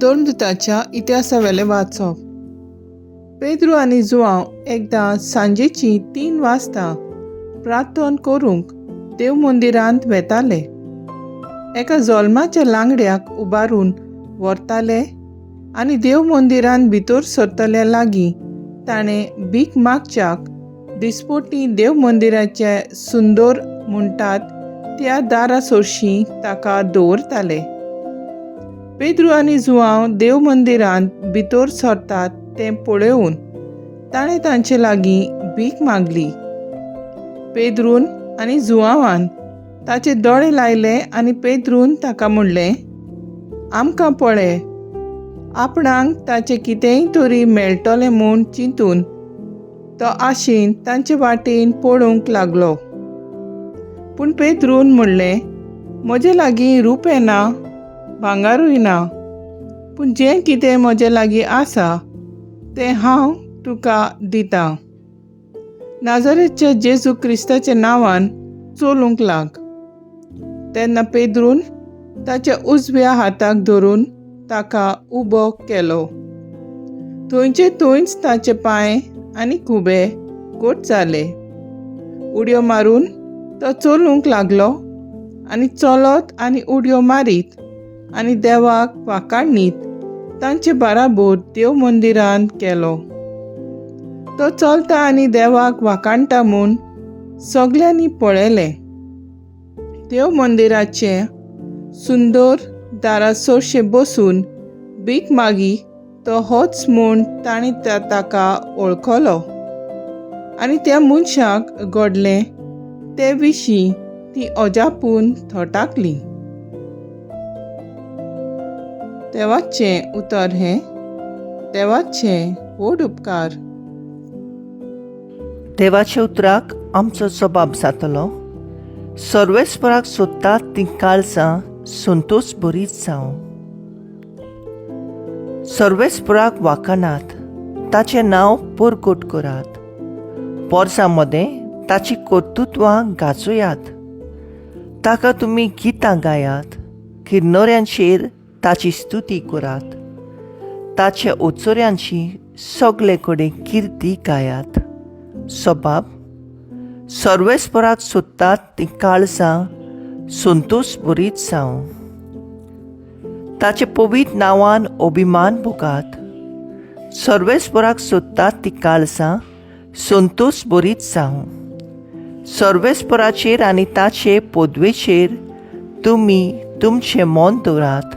धर्मदुताच्या इतिहासावेलें वाचप. पेद्रू आनी जुआंव एकदां सांजेचीं 3 वाजता प्रार्थना करूंक देव मंदिरांत वेताले. एका जल्माच्या लांगड्याक उबारून व्हरताले आनी देव मंदिरांत भितर सरतल्या लागीं ताणें भीक मागच्याक दिसपोटी देव मंदिराचे सुंदर म्हणटात त्या दारा सरशीं ताका दवरताले. पेद्रू आनी जुआंव देव मंदिरांत भितर सरतात तें पळोवन ताणें तांचे लागीं भीक मागली. पेद्रून आनी जुआंवान ताचे दोळे लायले आनी पेद्रून ताका म्हणलें, आमकां पळय. आपणाक ताचें कितेंय तरी मेळटलें म्हूण चिंतून तो आशेन तांचे वाटेन पळोवंक लागलो. पूण पेद्रून म्हणलें, म्हजे लागीं रुपें ना, भांगारूय ना, पूण जें कितें म्हजे लागीं आसा तें हांव तुका दितां. नाजारेच्या जेजू क्रिस्ताच्या नांवान चलूंक लाग. तेन्ना पेद्रून ताच्या उजव्या हाताक धरून ताका उबो केलो. थंयचे थंयच ताचे पांय आनी खुबे घट जाले. उडयो मारून तो चलूंक लागलो आनी चलत आनी उडयो मारीत आनी देवाक वाखाणीत तांचे बाराबोर देव मंदिरांत गेलो. तो चलता आनी देवाक वाखाणटा म्हूण सगल्यांनी पळयलें. देव मंदिराचें सुंदर दारा सरशें बसून भीक मागी तो होच म्हूण ताणें ताका वळखलो आनी त्या मनशाक घडलें ते विशीं ती अजापून थटाकली. देवाचें उतर हें देवाचें व्हड उपकार. देवाच्या उतराक आमचो जबाब जातलो. सर्वेस्पराक सोदतात तीं काळजां संतोष बरीच जावं. सर्वेस्पराक वाखाणात, ताचें नांव परगट करात. पोरसां मदें ताची कर्तृत्वां गाजोयात. ताका तुमी गितां गायात, किन्नऱ्यांचेर ताची स्तुती करात. ताच्या ओचोऱ्यांची सगळे कडेन किर्ती गायात. सबाब सर्वेस्पराक सोदतात तीं काळजां संतोष बरीच जावं. ताचे पवित्र नांवान अभिमान भोगात. सर्वेस्पराक सोदतात तीं काळजां संतोष बरीच जावं. सर्वेस्पराचेर आनी ताचे पदवेचेर तुमी तुमचें मन दवरात.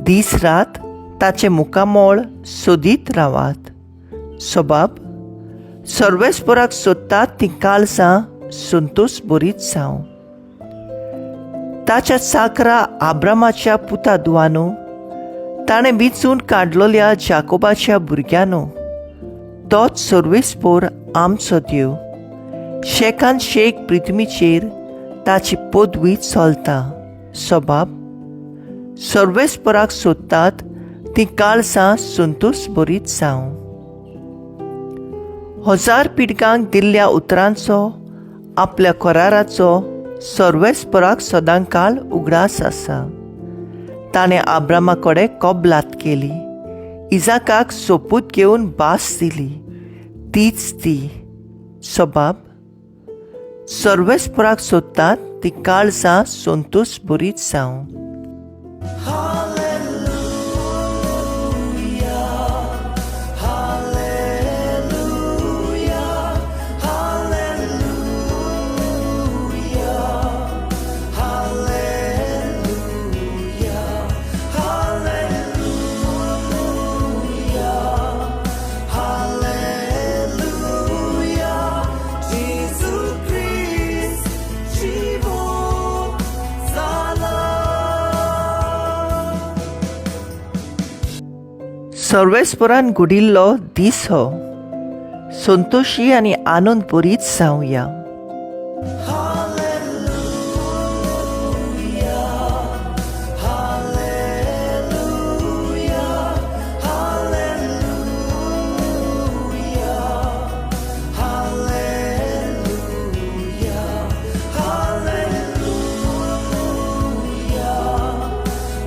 दीस रात ताचें मुखामळ सोदीत रावात. सबाब सर्वेस्पराक सोदतात तीं काळजां संतोष बरीच जावं. ताच्या चाकरा आब्रामाच्या पुता दुवानो, ताणें विचून काडलेल्या जाकोबाच्या भुरग्यांनो, तोच सर्वेस्पोर आमचो देव. शेकान शेक पृथ्वीचेर ताची पदवी चलता. सबाब सर्वेस्पराक सोदतात तीं काळजां संतोष बरीच जावं. 1000 पिडकांक दिल्ल्या उतरांचो आपल्या कराराचो सर्वेस्पराक सदांकाळ उगडास आसा. ताणें आब्रामा कडेन कबलात केली, इजाकाक सोपूत घेवन भास दिली, तीच ती. सबाब सर्वेस्पराक सोदतात ती काळजां संतोष बरीच जावं. सर्वेस्परान घडिल्लो दीस हो. संतोशी आनी आनंद बरीच जावया.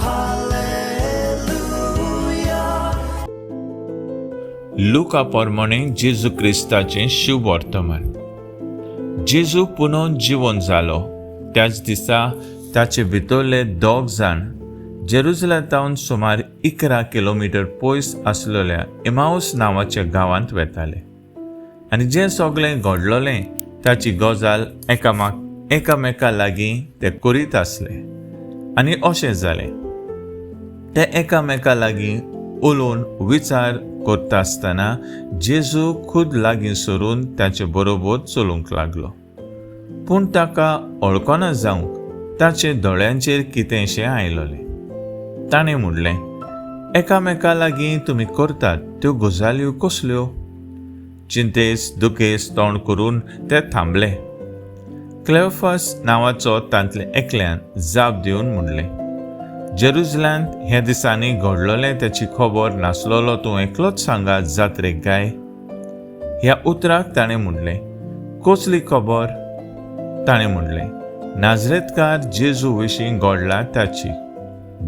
Hallelujah. लुका पोरमोणे जेजू क्रिस्ताचें शुभ वर्तमान. जेजू पुनोन जिवन जालो त्याच दिसा ताचे भितरले दोग जाण जेरुजलातावन सुमार 11 किलोमिटर पयस आसलेल्या इमाऊस नांवाच्या गांवांत वेताले आनी जें सगळें घडलोलें ताची गजाल एकामेका लागीं ते करीत आसले. आनी अशें जालें, ते एकामेका लागीं उलोवन विचार करता आसतना जेजू खुद लागीं सरून ताचे बरोबर चलूंक लागलो. पूण ताका वळखना जावंक ताचे दोळ्यांचेर कितेंशें आयलोलें. ताणें म्हणलें, एकामेका लागीं तुमी करतात त्यो गजाल्यो कसल्यो? चिंतेस दुखेस तोंड करून ते थांबले. क्लेओफास नांवाचो तांतले एकल्यान जाप दिवन म्हणलें, जेरुजलांत ह्या दिसांनी घडलोलें त्याची खबर नासलोलो तूं एकलोच सांगात जात्रेक गाय? ह्या उतराक ताणें म्हणलें, कसली खबर? ताणें म्हणलें, नाजरेतकार जेजू विशीं घडला ताची.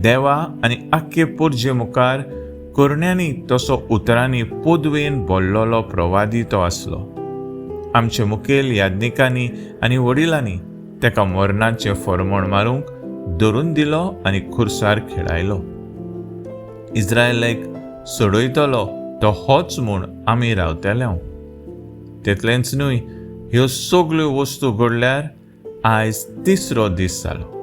देवा आनी आख्खे पोरजे मुखार करण्यांनी तसो उतरांनी पदवेन भरलेलो प्रवादी तो आसलो. आमचे मुखेल याज्ञिकांनी आनी वडिलांनी ताका मरणाचें फरमण मारूंक धरून दिलो आनी खुर्सार खेळायलो. इस्रायलाक सोडयतलो तो होच म्हूण आमी रावतले. तितलेंच न्हय, ह्यो सगल्यो वस्तू घडल्यार आयज तिसरो दीस जालो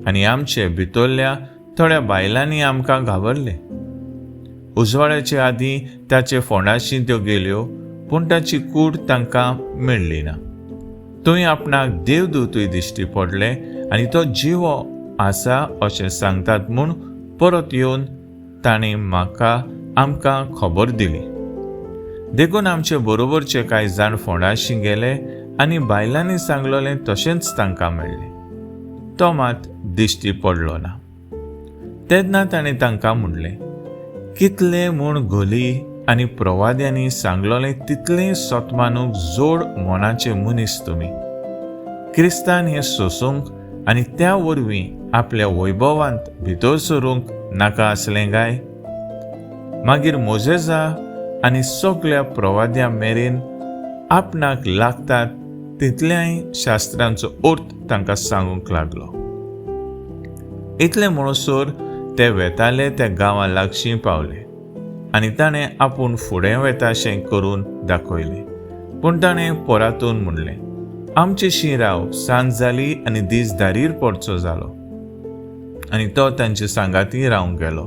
आनी आमचे भितरल्या थोड्या बायलांनी आमकां घाबरले. उजवाडाचे आदीं ताचे फोंडाशी त्यो गेल्यो, पूण ताची कूड तांकां मेळ्ळी ना. थंय आपणाक देवदूतूय दिश्टी पडले आनी तो जिवो आसा अशें सांगतात म्हूण परत येवन ताणें आमकां खबर दिली. देखून आमचे बरोबरचे कांय जाण फोंडाशी गेले आनी बायलांनी सांगलोलें तशेंच तांकां मेळ्ळें. तो मात दिश्टी पडलो ना. तेन्ना ताणें तांकां म्हणलें, कितले म्हूण घोली आनी प्रवाद्यांनी सांगलोलें तितलें सतमानूक जोड मनाचे मनीस तुमी. क्रिस्तान हें सोसूंक आनी त्या वरवीं आपल्या वैभवांत भितर सरूंक नाका आसलें गाय? मागीर मोजेजा आनी सगल्या प्रवाद्यां मेरेन आपणाक लागतात तितल्याय शास्त्रांचो अर्थ तांकां सांगूंक लागलो. इतलें म्हणसर ते वेताले त्या गांवा लागशीं पावले आनी ताणें आपूण फुडें वेताशें करून दाखयलें. पूण ताणें परातून म्हणलें, आमचे शी राव, सांज जाली आनी दीस दारीर पडचो जालो. आनी तो तांचे सांगाती रावंक गेलो.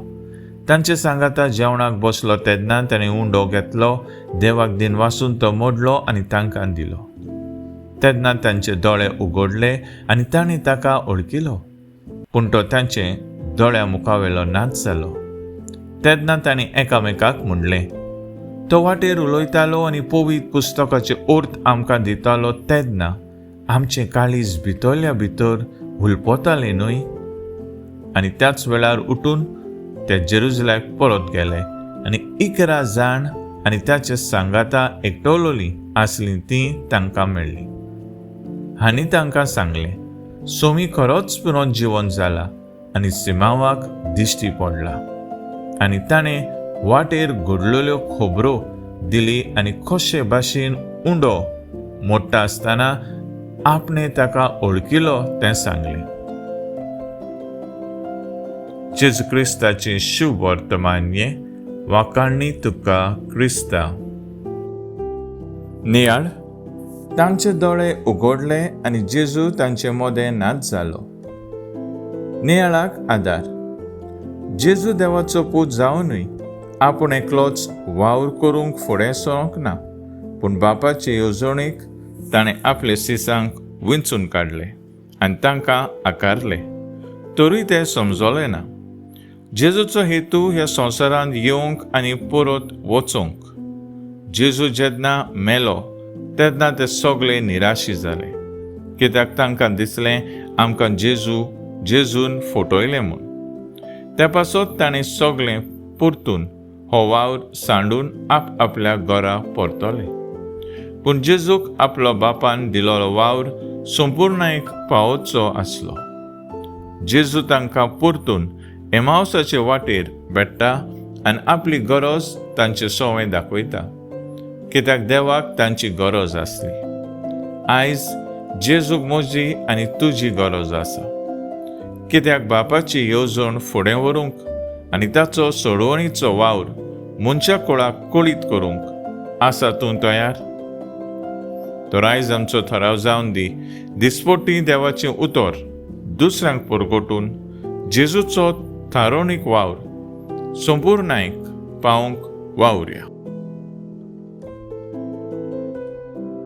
तांचे सांगाता जेवणाक बसलो तेन्ना ताणें उंडो घेतलो, देवाक दिनवासून तो मोडलो आनी तांकां दिलो. तेन्ना तांचे दोळे उगडले आनी ताणें ताका ओळखिलो, पूण तो तांचे दोळ्या मुखावेलो नाच जालो. तेन्ना ताणें एकामेकाक म्हणलें, तो वाटेर उलयतालो आनी पवित्र पुस्तकाचे अर्थ आमकां दितालो तेन्ना आमचें काळीज भितरल्या भितर हुलपतालें न्हय? आनी त्याच वेळार उठून ते जेरुजलाक परत गेले आनी 11 जाण आनी ताचे सांगाता एकटवलोलीं आसलीं तीं तांकां मेळ्ळीं. हांणी तांकां सांगलें, सोमी खरोच पुरो जिवन जाला आनी सिमांवाक दिश्टी पडला. आनी ताणें वाटेर घडलेल्यो खबरो दिली आनी कशे भाशेन उंडो मोडटा आसतना आपणें ताका ओळखिलो तें सांगलें. जेजू क्रिस्ताचें शुभ वर्तमान हें. वाखाणणी तुका क्रिस्ता. नियाळ. तांचे दोळे उगडले आनी जेजू तांचे मदें नाच जालो. नियाळाक आदार. जेजू देवाचो पूत जावनूय आपूण एकलोच वावर करूंक फुडें सरोंक ना, पूण बापाचे येवजणेक ताणें आपले सिसांक विंचून काडले आनी तांकां आकारले, तरूय ते समजले ना. जेजूचो हेतू ह्या संवसारांत येवंक आनी परत वचूंक. जेजू जेन्ना मेलो तेन्ना ते सगळे निराशी जाले, कित्याक तांकां दिसलें आमकां जेजून फटयलें म्हूण. त्या पासत ताणें सगळें परतून हो वावर सांडून आपआपल्या घरा परतले. पूण जेजूक आपलो बापान दिलोलो वावर संपुर्णायेक पावोवचो आसलो. जेजू तांकां परतून एमावसाचे वाटेर भेट्टा आनी आपली गरज तांचे सवंय दाखयता, कित्याक देवाक तांची गरज आसली. आयज जेजूक म्हजी आनी तुजी गरज आसा, कित्याक बापाची येवजण फुडें व्हरूंक आनी ताचो सोडवणीचो वावर मनशा कुळाक कळीत करूंक आसा तूं तयार? तर आयज आमचो थराव जावन दी दिसपटी देवाचें उतर दुसऱ्यांक परगटून जेजूचो थारोवणीक वावर संपुर्णायक पावोवंक वावुरया.